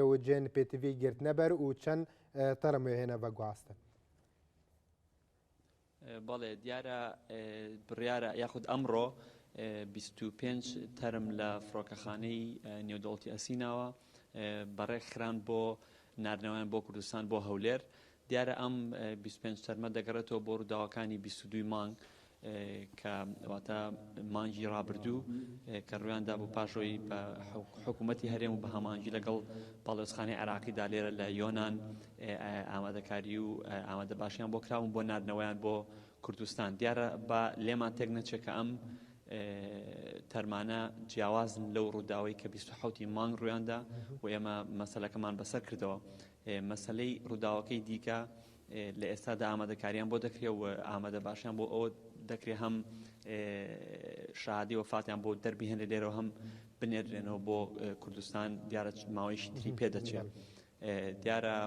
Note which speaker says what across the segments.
Speaker 1: و جێن پێتڤی گرتنە بەر و چەند تەرم وێ هێنە ڤەگواستن.
Speaker 2: بەڵێ دیارە بڕیارە یاخود ئەمڕۆ 25 تەرم لە فڕۆکەخانەی نێودەوڵەتی ئەسیناوە بەڕێکخران بۆ ناردنەوەیان بۆ کوردستان بۆ هەولێر دیارە ئەم 25 تەرمە دەگەڕێتەوە بۆ ڕووداوەکانی 22 مانگ کە واتە مانگی ڕابردوو کە ڕویاندا بوو پاشەوەی بە حکوومەتی هەرێم و بە هەمانگی لەگەڵ باڵێزخانەی عراقیدا لێرە لە یۆناان ئامادەکاری و ئامادە باشیان بۆ کراون بۆ ناردنەوەیان بۆ کوردستان دیارە با لێمان تێک نەچێت کە ئەم تەرمانە جیاوازن لەو ڕووداوەی کە 26 مانگ ڕویاندا و ئێمە مەسلەکەمان بەسەر کردەوە مەسلەی ڕووداوەکەی دیکە لە ئێستادا ئامادەکاریان بۆ دەکرێت و ئامادە باشیان بۆ ئەوە دەکرێت هەم شادی وەفاتیان بۆ دەربهێنرێت لێرەوە هەم بنێرێنەوە بۆ کوردستان دیارە ماوەیەکی تری پێدەچێت دیارە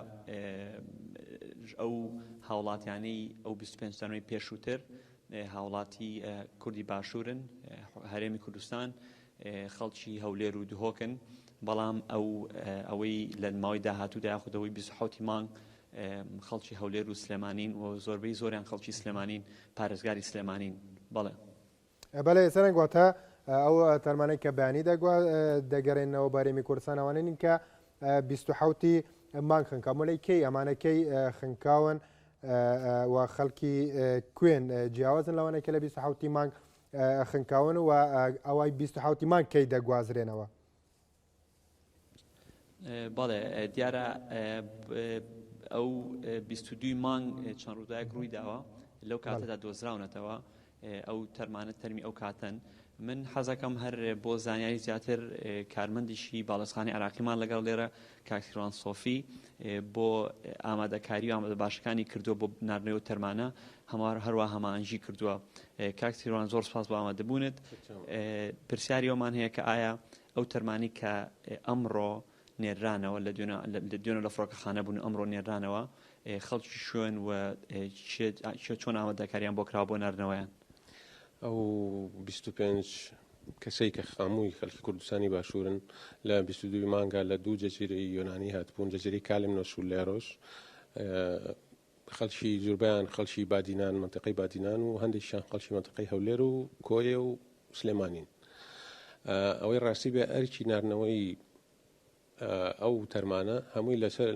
Speaker 2: ئەو هاوڵاتیانەی ئەو 25 تەنەوەی پێشووتر هاوڵاتی کوردی باشوورن هەرێمی کوردستان خەڵکی هەولێر و دهۆکن بەڵام ئەو ئەوەی لە ماوەی داهاتوودا یاخود ئەوەی 27 مانگ خەڵکی هەولێر و سلێمانین و زۆربەی زۆریان خەڵکی سلێمانین پارێزگاری سلێمانین بەڵێ.
Speaker 1: بەڵێ سەرنگ واتە ئەو تەرمانەی کە بەیانی دەگەرێنەوە بە هەرێمی کوردستان ئەوانە نین کە 27 مانگ خنکا مۆلەی کەی ئەمانە کەی خنکاون و خەڵکی کوێن جیاوازن لەوانەی کە لە 27 مانگ خنکاون و ئەوای 27 مانگ کەی دەگوازرێنەوە؟
Speaker 2: بەڵێ دیارە ئەو 22 مانگ چەند ڕووداوێک ڕووی داوە لەو کاتەدا دۆزراونەتەوە ئەو تەرمانە تەرمی ئەو کاتەن من حەزەکەم هەر بۆ زانیاری زیاتر کارمەندیشی باڵەخانەی عراقیمان لەگەڵ لێرە کاکسیروان سۆفی بۆ ئامادەکاری و ئامادە باشەکانی کردووە بۆ ناردنەوە تەرمانە هەمار هەروە هەمانژی کردووە کاکسیروان زۆر سپاس بۆ ئامادەبوونت پرسیاری ئەومان هەیە کە ئایا ئەو تەرمانەی کە ئەمڕۆ نێررانەوە لە دوێنێ لە فڕۆکەخانە بوون و ئەمڕۆ نێررانەوە خەڵکی شوێن و چێ چۆن ئامادەکاریان بۆ کراوە بۆ ناردنەوەیان؟
Speaker 3: ئەو 25 کەسەی کە خامووی خەلکی کوردستانی باشوورن لە 22 مانگا لە دوو جەزیرەی یۆنانی هاتبوون جەزیرەی کالمنۆس و لێرۆس خەلکی زوربەیان خەلکی بادینان مەنتیقەی بادینان و هەندێکیان خەلکی مەنتیقەی هەولێر و کۆیە و سلێمانین ئەوەی ڕاستی بێ ئەرکی ناردنەوەی ئەو تەرمانە هەمووی لەسەر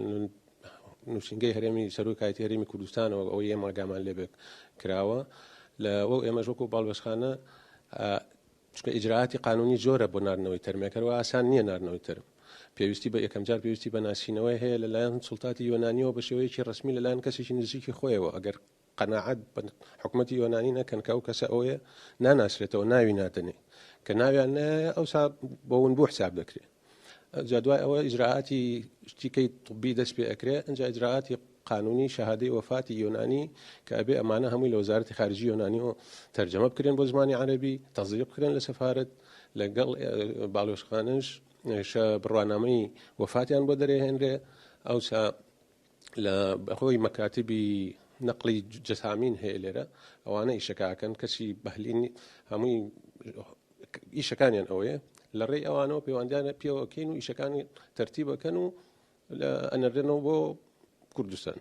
Speaker 3: نووسینگەی هەرێمی سەرۆکایەتی هەرێمی کوردستانەوە ئەوەی ئێمە گامان لێبێت کراوە لە وەو ئێمەش وەکو باڵوێزخانە چونکە ئیجرائاتی قانونی زۆرە بۆ ناردنەوەی تەرمێک هەروە ئاسان نییە ناردنەوەی تەرم پێویستی بە یەکەمجار پێویستی بە ناسینەوەی هەیە لەلایەن سوڵتاتی یۆنانیەوە بە شێوەیەکی ڕسمی لەلایەن کەسێکی نزیکی خۆیەوە ئەگەر قەناعەت بە حکومەتی یۆنانی نەکەن کە ئەو کەسە ئەوەیە ناناسرێتەوە ناوی نادەنێ کە ناویان نایە ئەوسا بۆ ون بوو حساب دەکرێت جا دوای ئەوە ئیجرائاتی شتیکەی طبی دەست پێ ئەکرێ ئەنجا ئیجرائاتی قانونی شەهادەی وەفاتی یۆنانی کە ئەبێ ئەمانە هەمووی لە وەزارەتی خارجی یۆنانیەوە تەرجەمە بکرێن بۆ زمانی عەرەبی تەزیق بکرێن لە سەفارەت لەگەڵ باڵیۆزخانەش بڕوانامەی وەفاتیان بۆ دەرێهێنرێ ئەوسا لە بەهۆی مەکاتبی نەقلی جەسامین هەیە لێرە ئەوانە ئیشەکەکەن کەسی بەهلین هەمووی ئیشەکانیان ئەوەیە لە ڕێی ئەوانەوە پەیوەندیانە پێوەکەین و ئیشەکانی تەرتیبەکەن و لە ئەنەرێنەوە بۆ کوردستان.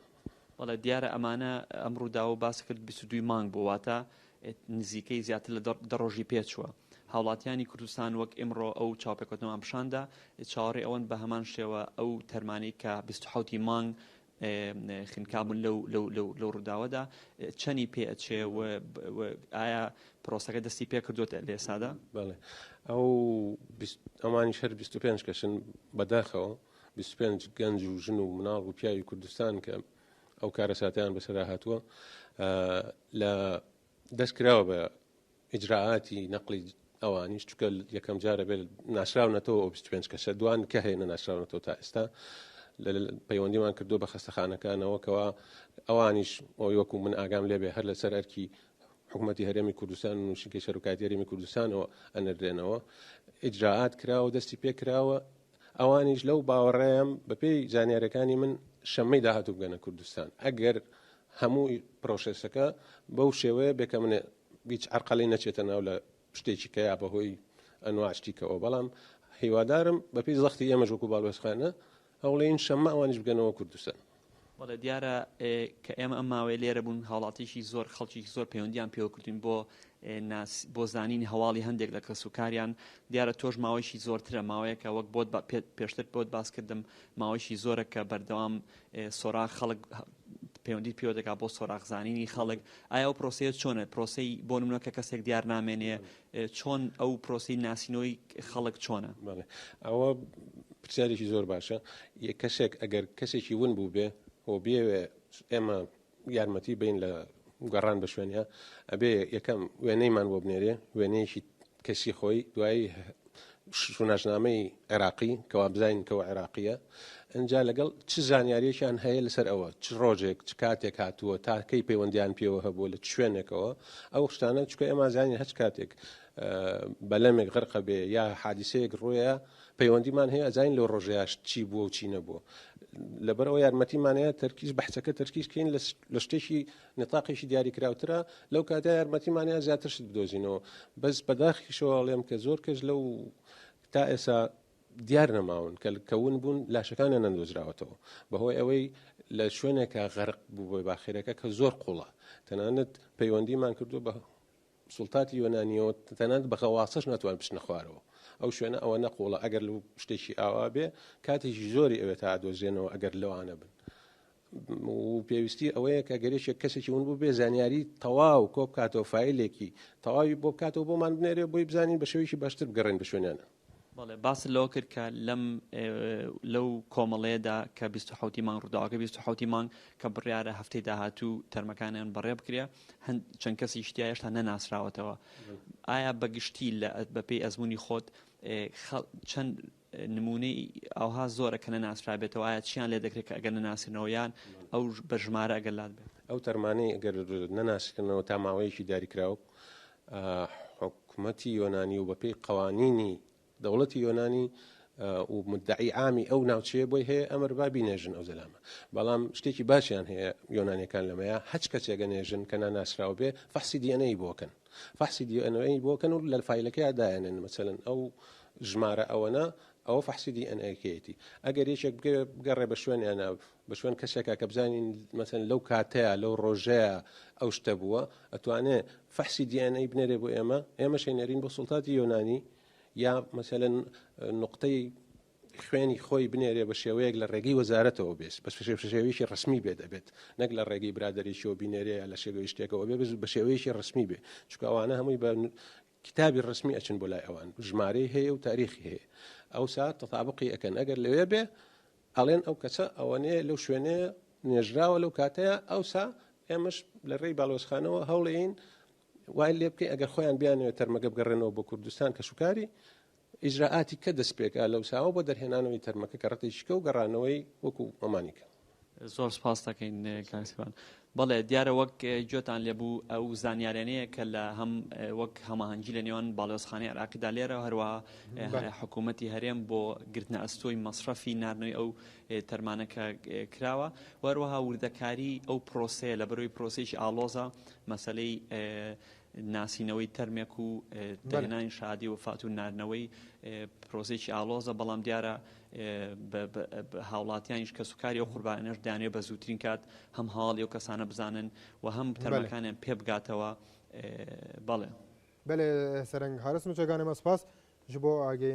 Speaker 2: بەڵێ دیارە ئەمانە ئەم ڕووداوە باس کرد 22 مانگ بۆ واتە نزیکەی زیاتر لە دە ڕۆژی پێچووە هاوڵاتیانی کوردستان وەک ئیمڕۆ ئەو چاوپێکەوتنەمان پیشاندا چاوەڕێ ئەوەن بە هەمان شێوە ئەو تەرمانەی کە 27 مانگ خنکابوون لەو لەو لەو لەو ڕووداوەدا چەنی پێ ئەچێ و ئایا پرۆسەکە دەستی پێ کردوتە لە ئێستادا؟
Speaker 3: بەڵێ ئەو ئەمانیش هەر 25 کەسن بەداخەوە 25 گەنج و ژن و مناڵ و پیاوی کوردستان کە ئەو کارەساتیان بەسەرا هاتووە لە دەست کراوە بە ئیجرائاتی نەقلی ئەوانیش چونکە یەکەم جارە بێت ناسراونەتەوە ئەو 25 کەسە دوان کە هەیە نەناسراونەتەوە تا ئێستا پەیوەندیمان کردو بە خەستەخانەکانەوە کەوا ئەوانیش ئەوی وەکو من ئاگام لێبێ هەر لەسەر ئەرکی حکوومەتی هەرێمی کوردستان و نووسینگەی سەرۆکایەتی هەرێمی کوردستانەوە ئەنەردرێنەوە ئیجرائات کراوە دەستی پێ کراوە ئەوانیش لەو باوەڕەیەم بەپێی زانیارەکانی من شەممەی داهاتوو بگەنە کوردستان ئەگەر هەموو پرۆسێسەکە بەو شێوەیە بێ کە منێ هیچ عەرقەلەی نەچێتە ناو لە شتێکی کە یا بەهۆی ئەنواع شتیکەوە بەڵام هیوادارم بەپێی زەختی ئێمەش وەکو باڵوێزخانە. هەوڵێین شەممە ئەوانیش بگەنەوە کوردستان.
Speaker 2: بەڵێ دیارە کە ئێمە ئەم ماوەیە لێرە بوون هاوڵاتیی زۆر خەڵکێکی زۆر پەیوەندیان پێوە کردوین بۆ بۆ زانینی هەواڵی هەندێک لە کەس و کاریان دیارە تۆش ماوەیەکی زۆرترە ماوەیەکە وەک بۆت پێشتر بۆت باس کردم ماوەیەکی زۆرە کە بەردەوام سۆراغ خەڵک پەیوەندی پێوە دەکات بۆ سۆراغزانینی خەڵک ئایا ئەو پرۆسەیە چۆنە پرۆسەی بۆ نمونە کە کەسێک دیار نامێنێ چۆن ئەو پرۆسی ناسینەوەی خەڵک چۆنە؟
Speaker 3: ئەوە پرسیارێکی زۆر باشە کەسێک ئەگەر کەسێکی ون بوو بێ و بێوێ ئێمە یارمەتی بین لە گەڕان بە شوێنە ئەبێ یەکەم وێنەیمان بۆ بنێرێ وێنەیەکی کەسی خۆی دوایی شوناسنامەی عێراقی کەوا بزانین کەەوە عێراقیە ئەجا لەگەڵ چ زانیاریەکیان هەیە لەسەر ئەوە چ ڕۆژێک چ کاتێک هاتووە تا کەی پەیوەندیان پێوە هەبووە لە شوێنێکەوە ئەو شتانە چکە ئێمە زانین هەچ کاتێک بەلەمێک غەرقە بێ یا حادیسەیەک ڕوویە پەیوەندیمان هەیە ئەزانین لەو ڕۆژەیاش چی بووە و چی نەبووە لەبەرەوە یارمەتیمان هەیە تەرکیز بەحسەکە تەرکیز کەین لە شتێکی نتاقێکی دیاریکراوترە لەو کاتە یارمەتیمان هەیە زیاتر شت بدۆزینەوە بەس بەداخیشەوە ئەڵێم کە زۆر کەس لەو تا ئێسا دیار نەماون کە کە ون بوون لاشەکانیان نەندۆزراوەتەوە بەهۆی ئەوەی لە شوێنێکە غەرق بوو بۆی باخیرەکە کە زۆر قوڵە تەنانەت پەیوەندیمان کردو بە سوڵتاتی یۆنانیەوە تەنانەت بە غەواسەش ناتوان بچنە خوارەوە ئەو شوێنە ئەوە نەقوڵە ئەگەر لەو شتێکی ئاوا بێ کاتێکی زۆری ئەوێت تا دۆزرێنەوە ئەگەر لەوانە بن و پێویستی ئەوەیە کە گەرێکێک کەسێکی ون بوو بێ زانیاری تەواو کۆ بکاتەوە فایلێکی تەواوی بۆ بکاتەوە بۆمان بنێرێ بۆی بزانین بە شێوەیەکی باشتر بگەڕێن بە شوێنیانە.
Speaker 2: بەڵێ باست لەوە کرد کە لەم لەو کۆمەڵەیەدا کە 27 مانگ ڕووداوەکە 27 مانگ کە بڕیارە هەفتەی داهاتوو تەرمەکانیان بەڕێ بکرێ هەند چەند کەسیش تیا هێشتا نەناسراوەتەوە ئایا بەگشتی لە بەپێی ئەزمموی خۆت چەند نمونەی ئەوها زۆرە کە نەناسرابێتەوە ئایا چیان لێ دەکرێت کە ئەگەر نەناسرنەوە یان ئەو بە ژمارە ئەگەر لات بێت؟
Speaker 3: ئەو تەرمانەی ئەگەر نەناسرنەوە تا ماوەیەکی دیاریکراو حکومەتی یۆنانی و بەپێی قوانینی دەوڵەتی یۆنانی و مدعی عامی ئەو ناوچەیە بۆی هەیە ئەمر با بینێژن ئەو زەلامە بەڵام شتێکی باشیان هەیە یۆنانیەکان لەمەیە هەچ کەسێکە نێژن کە ناناسراو بێ فەحسی DNA بۆکەن فەحسی DNA بۆکەن و لە فایلەکەیا دایەنێن مەسەلەن ئەو ژمارە ئەوەنە ئەوە فەحسی DNA کەیەتی ئەگەر یەکێک بگەڕێ بە شوێنیانە بە شوێن کەسێکا کە بزانین مەسەن لەو کاتەیە لەو ڕۆژەیە ئەو شتە بووە ئەتوانێ فەحسی DNA بنێرێ بۆ ئێمە ئێمە شەینەرین بۆ سوڵتاتی یۆنانی یا مەسەلەن نقطەی خوێنی خۆی بنێرێ بە شێوەیەک لە ڕێگەی وەزارەتەوە بێت بە شێوەیەکی ڕسمی بێت ئەبێت نەک لە ڕێگەی برادەرێکیەوە بینێرێ یا لە شێوەی شتێکەوە بێ بە شێوەیەکی ڕسمی بێ چونکە ئەوانە هەمووی بە کتابی ڕسمی ئەچن بۆ لای ئەوان ژمارەی هەیە و تاریخی هەیە ئەوسا تەتابقی ئەکەن ئەگەر لەوێ بێ ئەڵێن ئەو کەسە ئەوەنەیە لەو شوێنەیە نێژراوە لەو کاتەیە ئەوسا ئێمەش لە ڕێی باڵۆزخانەوە هەوڵین وای لێ بکەین ئەگەر خۆیان بیانەوێت تەرمەکە بگەڕێنەوە بۆ کوردستان کەسوکاری ئیجرائاتی کە دەست پێکا لەوساوە بۆ دەرهێنانەوەی تەرمەکە کە ڕەتێکی کە و گەڕانەوەی وەکو ئەمانی کە.
Speaker 2: زۆر سپاس دەکەین کاک سیروان. بەڵێ دیارە وەک گوێتان لێبوو ئەو زانیارانەیە کە لە هەم وەک هەماهەنگی لە نێوان باڵیۆزخانەی عێراقیدا لێرە هەروەها حکوومەتی هەرێم بۆ گرتنە ئەستۆی مەسرەفی ناردنەوەی ئەو تەرمانە کە کراوە و هەروەها وردەکاری ئەو پرۆسەیە لە بەرەوەی پرۆسەیەکی ئاڵۆزە مەسەلەی ناسینەوەی تەرمێک و دەرهێنانی شادی وەفات و ناردنەوەی پرۆسەیەکی ئاڵۆزە، بەڵام دیارە هاوڵاتیانیش کەسوکاری ئەو قوربانیانەش دەیانەوێت بە زووترین کات هەم هەواڵی ئەو کەسانە بزانن و هەم تەرمەکانیان پێ بگاتەوە. بەڵێ.
Speaker 1: بەلێ سەرەنگ هارس نوچەگانێ مە سپاس ژ بۆ ئاگەی.